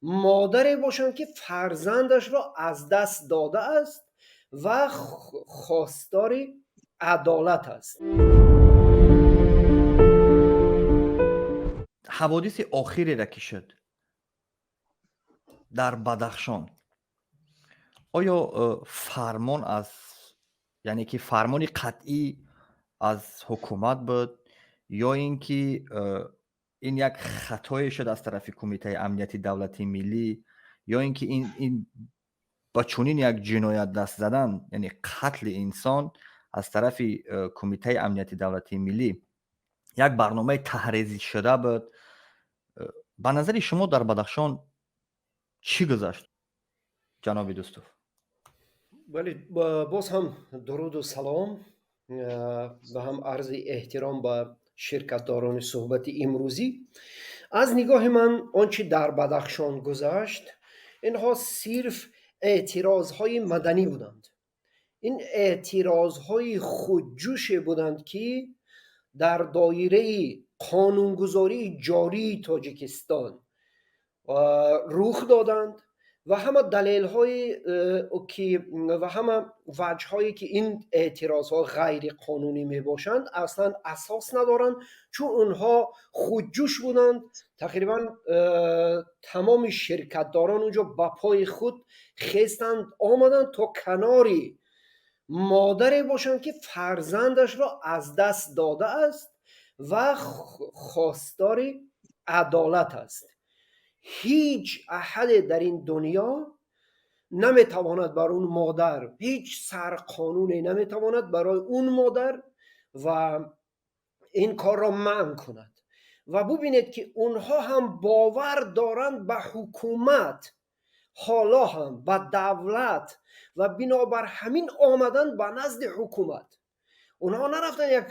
модаре бошанд, ки фарзандашро аз даст додааст ва хостори адолат аст. Ҳаводиси охиреро ки шуд дар Бадахшон, оё фармон аз, яъне ки фармони қатъӣ аз ҳукумат буд ё ин ки ин як хатое шуд аз тарафи Кумитаи амнияти давлатии миллӣ, ё ин ки ин ба чунин як ҷиноят даст задан, яъне қатли инсон аз тарафи Кумитаи амнияти давлатии миллӣ як барномаи таҳрезишуда буд? Ба назари шумо, дар Бадахшон чӣ гузашт, ҷаноби Дӯстов? Бале, боз ҳам дуруду салом ва ҳам арзи эҳтиром ба ширкатдорони суҳбати имрӯзӣ. Аз нигоҳи ман, он чи дар Бадахшон гузашт, инҳо сирф эътирозҳои маданӣ буданд. Ин эътирозҳои худҷӯше буданд, ки дар доираи қонунгузории ҷории Тоҷикистон рух доданд ва ҳама далелҳое ки ва ҳама ваҷҳое, ки ин эътирозҳо ғайриқонунӣ мебошанд, аслан асос надоранд, чун онҳо худҷӯш буданд. Тақрибан тамоми ширкатдорон онҷо ба пои худ хестанд, омаданд, то канори модаре бошанд, ки фарзандашро аз даст додааст ва хостори адолат аст. Ҳеҷ аҳаде дар ин дунё наметавонад бар он модар, ҳеҷ сарқонуне наметавонад барои он модар ва ин корро манъ кунад. Ва бубинед, ки онҳо ҳам бовар доранд ба ҳукумат, ҳоло ҳам ба давлат, ва бинобар ҳамин омаданд ба назди ҳукумат. Онҳо нарафтанд як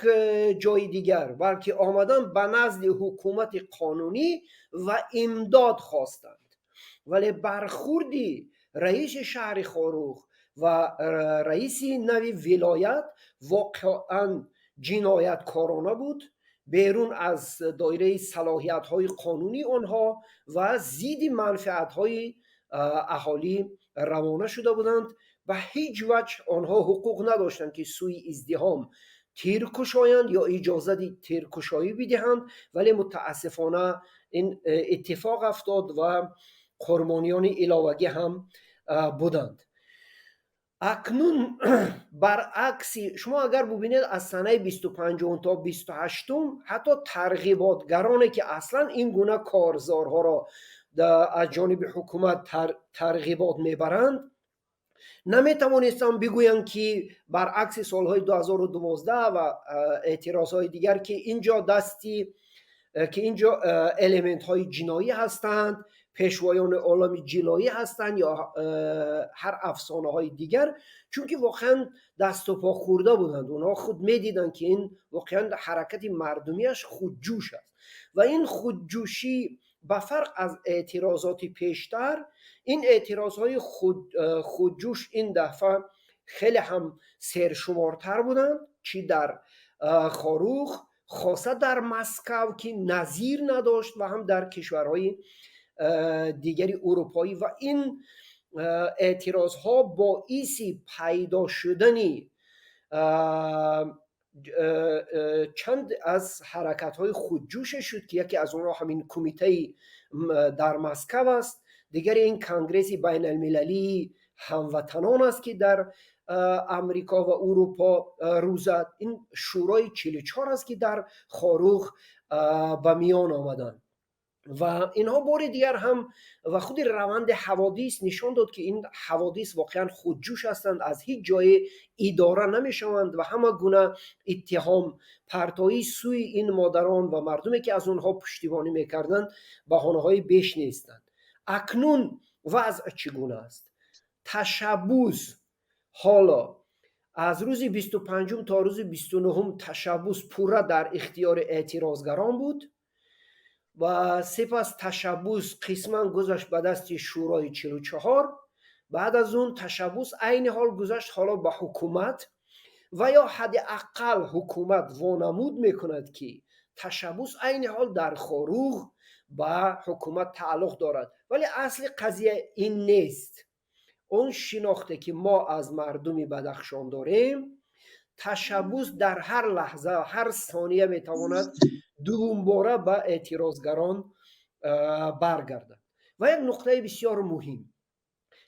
ҷои дигар, балки омаданд ба назди ҳукумати қонунӣ ва имдод хостанд. Вале бархурди раиси шаҳри Хоруғ ва раиси нави вилоят воқеан ҷинояткорона буд, берун аз доираи салоҳиятҳои қонунии онҳо ва зидди манфиатҳои аҳолӣ равона шуда буданд. Ба ҳеҷ ваҷҳ онҳо ҳуқуқ надоштанд, ки сӯи издиҳом тир кушоянд ё иҷозати тиркушоӣ бидиҳанд, вале мутаассифона ин иттифоқ афтод ва қурбониёни иловагӣ ҳам буданд. Акнун баръакси, шумо агар бубинед, аз санаи 25-ум то 28-ум ҳатто тарғиботгароне, ки аслан ин гуна корзорҳоро аз ҷониби ҳукумат тарғибот мебаранд, наметавонистанд бигӯянд, ки баръакси солҳои 2012 ва эътирозҳои дигар, ки инҷо дасти ки инҷо элементҳои ҷиноӣ ҳастанд, пешвоёни олами ҷилоӣ ҳастанд ё ҳар афсонаҳои дигар, чунки воқеан дасту по хӯрда буданд. Онҳо худ медиданд, ки ин воқеан ҳаракати мардумиаш худҷӯш аст ва ин худҷӯшӣ, ба фарқ аз эътирозоти пештар, ин эътирозҳои худҷӯш ин дафъа хеле ҳам сершумортар буданд, чӣ дар Хоруғ, хоса дар Москав, ки назир надошт, ва ҳам дар кишварҳои дигари урупоӣ. Ва ин эътирозҳо боиси пайдо шудани чанд аз ҳаракатҳои худҷӯше шуд, ки яке аз онҳо ҳамин кумитаи дар Москав аст, дигаре ин Конгресси байналмилалии ҳамватанон аст, ки дар Амрико ва Урупо рӯ зад, ин Шӯрои 44 аст, ки дар Хоруғ ба миён омаданд. Ва инҳо бори дигар ҳам ва худи раванди ҳаводис нишон дод, ки ин ҳаводис воқеан худҷӯш ҳастанд, аз ҳеҷ ҷое идора намешаванд ва ҳама гуна иттиҳом партоӣ сӯи ин модарон ва мардуме, ки аз онҳо пуштибонӣ мекарданд, баҳонаҳои беш нестанд. Акнун вазъ чӣ гуна аст? Ташаббус ҳоло аз рӯзи 25-ум то рӯзи 29-ум ташаббус пурра дар ихтиёри эътирозгарон буд ва сипас ташаббус қисман гузашт ба дасти Шӯрои 44. Баъд аз он ташаббус айни ҳол гузашт ҳоло ба ҳукумат ва ё ҳадди ақал ҳукумат вонамуд мекунад, ки ташаббус айни ҳол дар Хоруғ Ба ҳукумат тааллуқ дорад, вале асли қазия ин нест. Он шинохте, ки мо аз мардуми Бадахшон дорем, ташаббус дар ҳар лаҳза, ҳар сония метавонад дувумбора ба эътирозгарон баргардад. Ва як нуқтаи бисёр муҳим: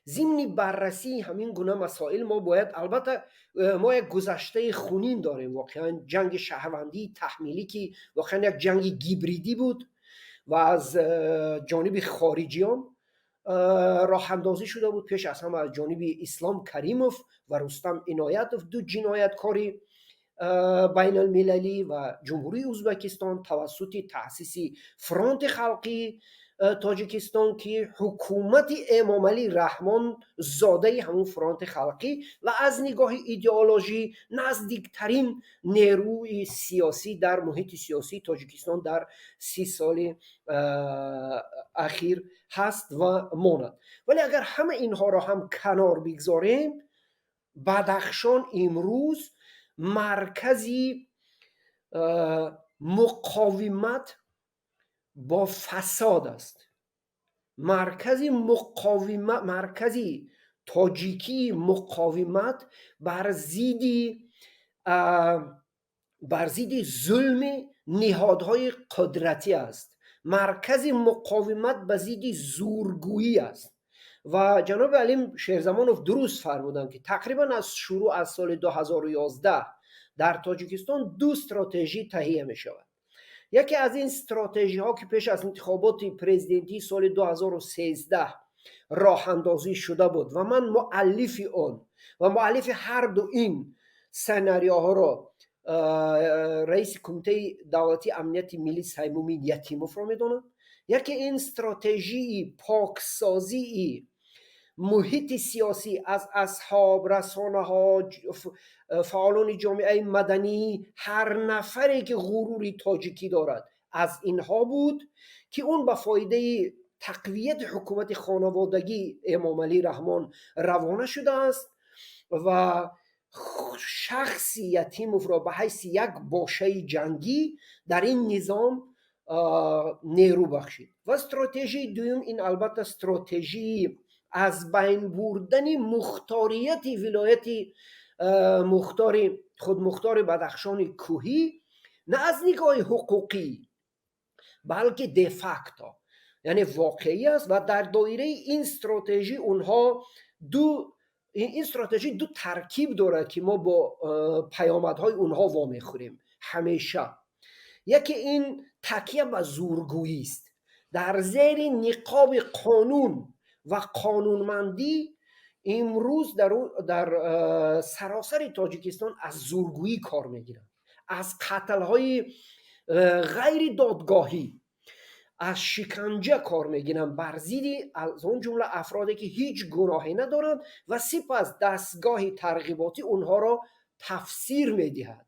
зимни баррасии ҳамин гуна масоил мо бояд албатта, мо як гузаштаи хунин дорем, воқеан ҷанги шаҳрвандии таҳмилӣ, ки воқеан як ҷанги гибридӣ буд ва аз ҷониби хориҷиён роҳандозӣ шуда буд, пеш аз ҳама аз ҷониби Ислом Каримов ва Рустам Иноятов, ду ҷинояткори байналмилалӣ, ва Ҷумҳурии Ӯзбекистон тавассути таъсиси Фронти халқии Тоҷикистон, ки ҳукумати Эмомалӣ Раҳмон зодаи ҳамун Фронти халқӣ ва аз нигоҳи идеоложӣ наздиктарин нерӯи сиёсӣ дар муҳити сиёсии Тоҷикистон дар 30 соли ахир ҳаст ва монад. Вале агар ҳама инҳоро ҳам канор бигзорем, Бадахшон имрӯз маркази муқовимат бо фасод аст, маркази муқовимат, маркази тоҷикии муқовимат бар зидди зулми ниҳодҳои қудратӣ аст, маркази муқовимат ба зидди зӯргӯӣ аст. Ва ҷаноби Алим Шерзамонов дуруст фармуданд, ки тақрибан аз шурӯъ аз соли 2011 дар Тоҷикистон ду стратежӣ таҳия мешавад. Яке аз ин стратежиҳо, ки пеш аз интихоботи президентии соли 2013 роҳандозӣ шуда буд, ва ман муаллифи он ва муаллифи ҳарду ин сценариоҳоро раиси Кумитаи давлатии амнияти миллӣ Саймумин Ятимовро медонам. Яке ин стратежии поксозии муҳити сиёсӣ аз асҳоб, расонаҳо, фаъолони ҷомеаи маданӣ, ҳар нафаре, ки ғурури тоҷикӣ дорад, аз инҳо буд, ки он ба фоидаи тақвияти ҳукумати хонаводагӣ Эмомалӣ Раҳмон равона шудааст ва шахси Ятимовро ба ҳайси як бошаи ҷангӣ дар ин низом нерӯ бахшид. Ва стратежии дуюм ин албатта стратежии аз байн бурдани мухторияти вилояти мухтори худмухтори Бадахшони Кӯҳӣ, на аз нигоҳи ҳуқуқӣ, балки де-факто, яъне воқеӣ аст. Ва дар доираи ин стратежӣ онҳо ду ин стратежӣ ду таркиб дорад, ки мо бо паёмадҳои онҳо вомехӯрем ҳамеша. Яке ин такя ба зӯргӯист дар зери ниқоби қонун ва қонунмандӣ. Имрӯз дар саросари Тоҷикистон аз зӯргӯӣ кор мегиранд, аз қатлҳои ғайридодгоҳӣ, аз шиканҷа кор мегиранд бар зидди аз он ҷумла афроде, ки ҳеҷ гуноҳе надоранд, ва сипас дастгоҳи тарғиботӣ онҳоро тафсир медиҳад.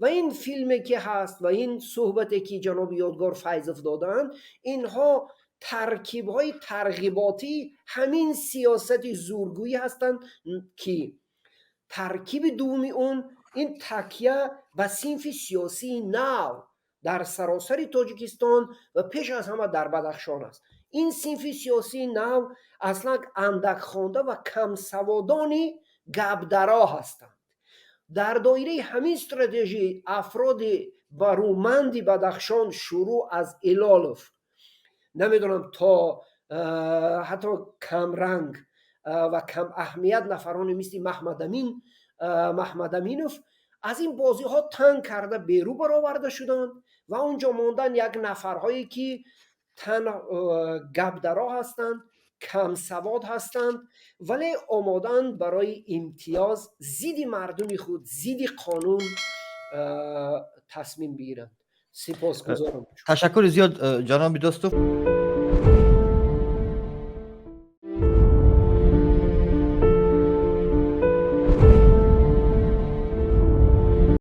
Ва ин филме, ки ҳаст, ва ин суҳбате, ки ҷаноби Ёдгор Файзов додаанд, инҳо таркибҳои тарғиботии ҳамин сиёсати зӯргӯӣ ҳастанд, ки таркиби дуввуми он ин такя ба синфи сиёсии нав дар саросари Тоҷикистон ва пеш аз ҳама дар Бадахшон аст. Ин синфи сиёсии нав аслан андакхонда ва камсаводони гапдаро ҳастанд. Дар доираи ҳамин стратежӣ афроди баруманди Бадахшон, шурӯъ аз Илолов, намедонам, то ҳатто камранг ва камаҳамият нафароне мисли Маҳмадамин Маҳмадаминов, аз ин бозиҳо танг карда берун бароварда шуданд ва он ҷо мондан як нафарҳое, ки тан гапдаро ҳастанд, камсавод ҳастанд, вале омодаанд барои имтиёз зидди мардуми худ, зидди қонун тасмим бигиранд. Сипосгузорам. Ташаккури зиёд, ҷаноби Достов.